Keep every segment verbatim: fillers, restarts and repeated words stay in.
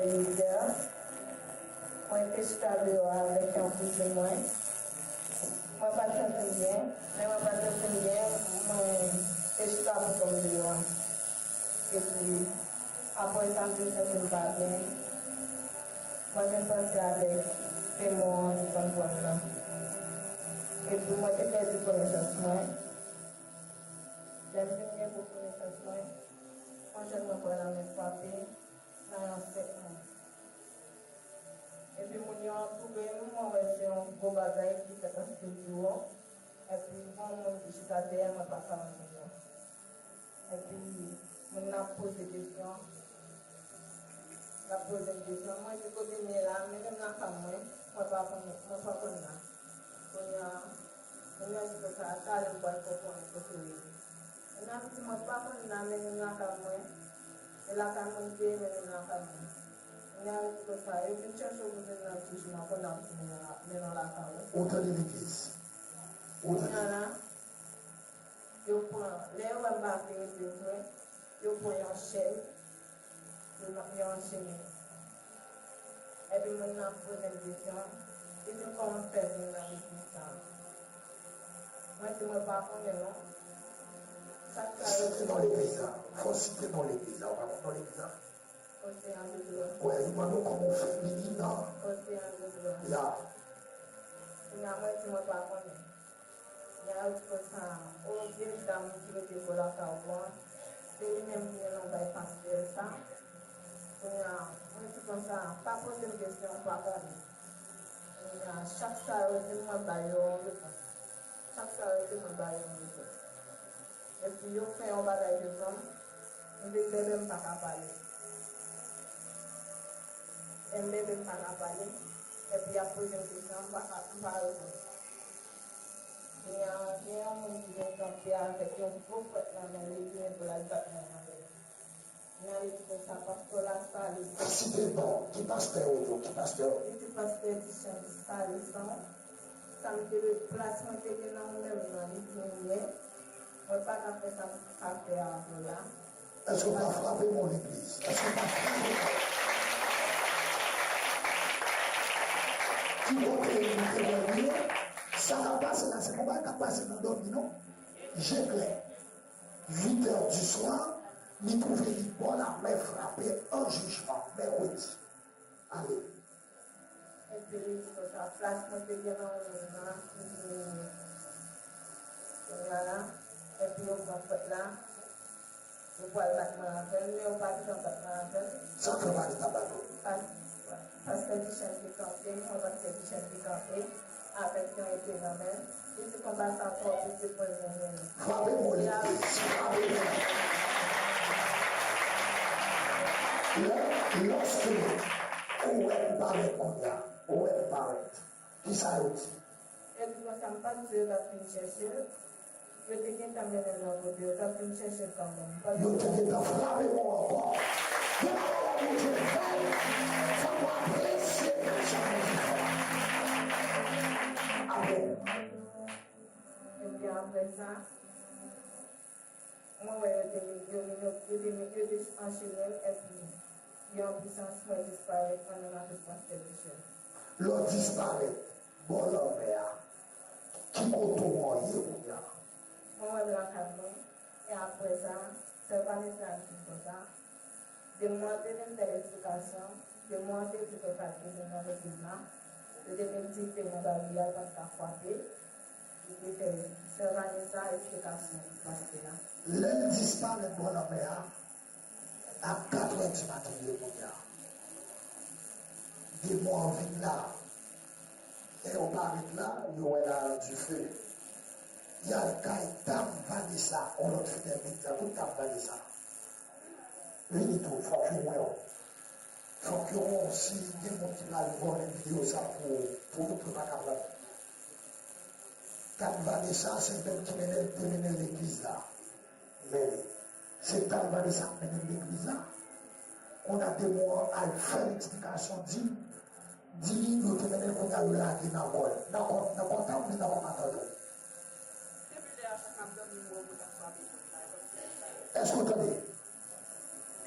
Levitè, mwen te chita deyò avèk yon kouzin mwen. Mwen pa t santi m byen, lè mwen pa t santi m byen, mwen te chita bouton m deyò a. Epi, apre sa, m te santi m pa byen. Mwen te panse avèk demon an ki konn pran m nan. Epi, mwen te pèdi konesans mwen. Lè m vin gen gwo konesans mwen, mwen jwenn mwen pran lanmè frape nan yon sèk mwen. Epi moun yo antoure m, mwen wè se yon gwo bagay ki fèt anpil pi wo. Epi gon moun ki chita dèyè mwen pa ka wè moun yo. Epi moun nan ap poze kesyon. L ap poze m kesyon. Mwen di kote m ye la, mennen m lakay mwen. Mwen pa konn, mwen pa konn la. Kounye a, moun nan di konsa, talè m pral fè w konnen kote w ye. Moun nan di mwen pa konn la, mennen m lakay mwen. E lakay mwen m te ye, mennen m lakay mwen. Moun nan di konsa, yo vin chèche w pou vin nan toujou nan konnen ap vin nan la, mennen w lakay ou. Ou tande legliz? Ou tande? Kounye a la, yo pran, lè yo wè m pa vle rete vre, yo pran yon chèz, yo, yo anchene m. Epi moun nan ap poze m kesyon, li di m kòman m fè vin nan legliz sa a. Mwen di mwen pa konnen non. Sak sa yo di. Site non legliz la. Fò w site non legliz la. Ou pa konn non legliz la? Osean de Glwa. Wè, li mande w kòman w fè vini nan. Osean de Glwa. Ya. Kounye a mwen di mwen pa konnen. Kounye a yo di konsa, o vye dam ki rete bò lakay ou an, se li menm ki mennen w bay pastè sa. Kounye a, mwen di konsa, pa poze m kesyon, m pa konnen. Kounye a, chak sa yo di m, mwen ba yo yon repons. Chak sa yo di m, mwen ba yo yon repons. Epi yo fè yon bagay devan m, m vin bèbè, m pa ka pale. Lè m bèbè, m pa ka pale. Epi y ap poze m kesyon, m pa ka, m pa reponn. Kounye a, gen yon moun ki vin kanpe avèk yon gwo fwèt nan men li, li gen pou l al bat mwen avè l. Kounye a, li di konsa, pastè Lasalison. Pa site non, ki pastè ou yo, ki pastè ou? Li di pastè Duchesne Salison. Sa m te, plas mwen te gen nan ou menm nan, li di m ye. Mwen pa ka fè sa m ka fè avè w la. Èske w pa frape mò legliz? Èske w pa frape? Ki kote nou te dòmi yo? Sa k ap pase la, se pa bagay k ap pase nan dòmi, non. Je klè. Uit è di swa, li twouve li bò lamè frape an jijman, mèkredi. Ale. Epi li di konsa, plas mwen te gen nan ou menm nan, li di m ye. Kounye a la, epi yo pran fwèt la, yo pral bat mwen avè l, men yo pa gentan bat mwen avè l. Sa fè w pa gentan bat ou? Pas-, pastè Duchesne te kanpe, yon pastè Duchesne te kanpe, avèk yon epe nan men l. Li di konba sa twò piti pou l vin jwenn li. Frape mò legliz, frape mò. Lè, lòske ou wè m parèt kounye a, ou wè m parèt, kisa yo di? Yo di konsa, m pa t di yo t ap vin chèche l. Yo te gentan mennen l yon kote, yo t ap vin chèche l kanmenm. Yo te gentan frape mò ankò. Gen bagay lè Bondye fè l, fòk w apresye jan Bondye fè l. Amen. Epi apre sa, mwen wè yo te, yo, yo, yo te, yo te anchene m, epi gen yon pwisans mwen disparèt anndan avèk pastè Michel. Lè w disparèt bò lanmè a, ki kote w ye kounye a? Mwen wè m lakay mwen, e apre sa, sè Vanessa di m konsa, demon an te vin fè eksplikasyon, demon an te di konsa l te vin nan legliz la, yo te vin di ke nan bari a l pa t ka frape, li te fè sè Vanessa eksplikasyon pou pastè a. Lè l disparèt bò lanmè a, a katrè di maten li ye kounye a. Demon an vin la. Lè yo parèt la, yo wè la dife. Y al kay Tam Vanessa, yon lòt fidèl legliz la. Kote Tam Vanessa? Vini tou, fòk yo wè w. Fòk yo wè w si gen moun ki pral vòlè videyo sa pou, pou, pou yo pa ka pran. Tam Vanessa, se li menm ki mennen, te mennen legliz la. Men se Tam Vanessa k mennen legliz la. Kounye a demon an al fè l eksplikasyon, di, di yo te mennen l, kounye a yo lage nan kò l. Nan kò, nan kò Tam oubyen nan kò matant ou? Depi lè a, chak m ap dòmi, m wè moun ap frape pòt la, e kòmsi se sa yo. Èske w tande?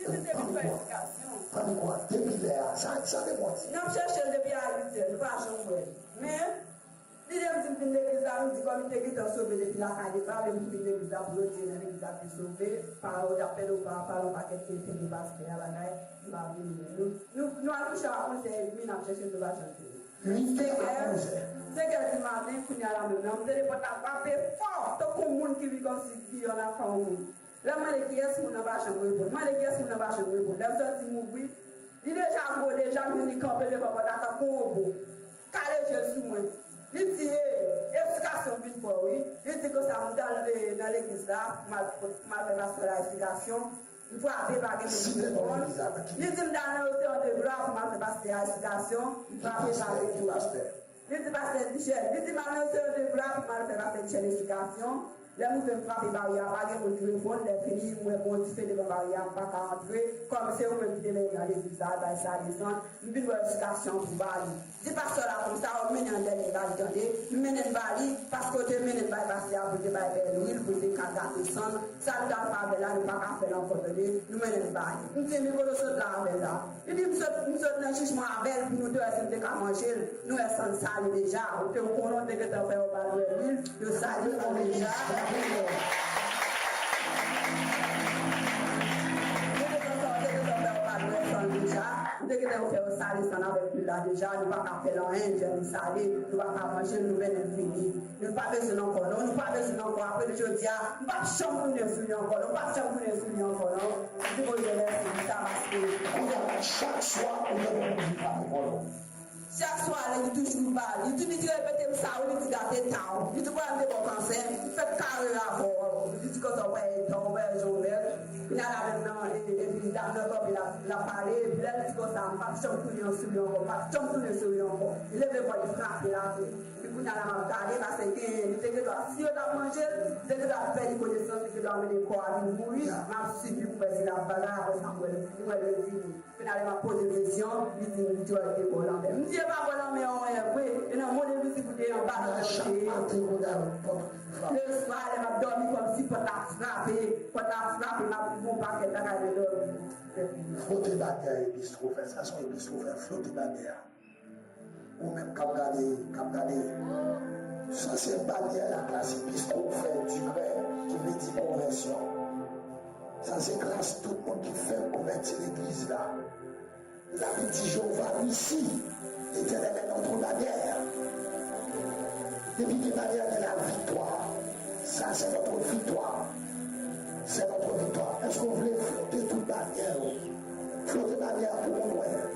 Li te vin fè eksplikasyon. Tande kwa, depi lè a, Sa, sa te bon di. N ap chèche l depi a uit è, nou pa janm wè l. Men, lide m di m vin legliz la, m di kòm li te gentan sove depi lakay li pa, lè m vin legliz la pou yo di nan legliz la te sove, pa yo t ap pèdi pa, pa yon pakèt ki te gen pastè a bagay, m pa vini wè nou. Nou, nou al kouche a onz è edmi, n ap chèche l, nou pa janm vini. Senk è, senk è di maten, kounye a la menm nan, m tande pòt la frape fò, tankou moun ki vin kòmsi di yon afè yon moun. Lè m mande kiyès, moun nan pa janm reponn. Mande kiyès, moun nan pa janm reponn. Lè m soti m ouvri, li deja gwo, deja m jwenn li kanpe devan pòt la tankou yon bo. Kale je l sou mwen. Li di, e, edikasyon vin fò wi. Li di konsa m t al nan legliz la, m al, m al fè pastè la edikasyon. M frape pa gen moun ki reponn. Li di m t al nan Océan de Gloire pou m al fè pastè a edikasyon. M frape pa gen moun. Li di pastè Michel, li di m al nan Océan de Gloire pou m al fè pastè Michel edikasyon. Lè m rive m frape baryè a, pa gen moun ki reponn. Lè fini, m wè gon dife devan baryè a, m pa ka antre. Kòm se ou menm ki te mennen nan legliz la, bay sa desann. M vin wè edikasyon pou ba li. Di pastè la konsa, w mennen an dènye ba li tande. M mennen l ba li, paske w te mennen l bay pastè a pou l te bay bèl lwil, pou l te ka gate san l. Sa nou t ap fè avè l la, nou pa ka fè l ankò tande. Nou mennen l ba li. M di, men kote w sot la avè l la? Li di, m sot, m sot nan jijman avè l pou nou te wè si nou te ka manje l. Nou wè san l sale deja. Ou te, ou konnen w te gentan fè yo pa dwe lwil, yo sale san l deja. Ou te gentan fè, ou te gentan fè yo pa dwe san l deja. Ou te gentan fè yo sale san l avèk lwil la deja. Nou pa ka fè l anyen, jèn li sale. Nou pa ka manje l, nou mennen l fini. Nou pa bezwen l ankò, non, nou pa bezwen l ankò. Apre jodi a, m p ap janm tounen sou li ankò, non, m p ap janm tounen sou li ankò, non. M di Bondye mèsi pou sa, paske kounye a, chak swa, ou gen moun ki frape kò l. Chak swa, li toujou ba li. Li di, li di repete m sa, wi, li di gate ta w. Li di, "Bwa, m te ba w kansè, m fèk kare avè w." Li di konsa, w wè, etan, w wè, jan w bèl. Kounye a la menm nan, e, e, epi dam nan kanpe, l ap, l ap pale, epi lè li di konsa, m p ap janm tounen sou li ankò, m p ap janm tounen sou li ankò. Li leve vwa, li frape l atè. Epi kounye a la m ap gade, paske gen, li te gen dwa, si yo t ap manje l, li te gen dwa pèdi konesans, li te gen dwa mennen kò a vin mouri, m ap swiv li pou m wè si l ap bagay, apre sa m wè l, m wè l retire. Kounye a la m ap poze kesyon, li di m li te wè l te bò lanmè. M di e pa bò lanmè an, anyen vre, e nan move mizik ou te anba nan pòt te ye. Lè swa, lè m ap dòmi, kòmsi pòt la ap frape, pòt la ap frape, m ap gon pakèt bagay nan dòmi. Fwote banyè epis twofè, sa se yon epis twofè, fwote banyè a. Ou menm k ap gade, k ap gade. Sa se banyè laklas episkopal di grèk ki vle di konvèsyon. Sa se klas tout moun ki fèk konvèti legliz la. Labib di Jewova isi, Letènèl è nòt banyè. Depi gen banyè, gen laviktwa. Sa se nòt viktwa. Se nòt viktwa. Èske w vle fwote tout banyè yo? Fwote banyè a pou moun wè.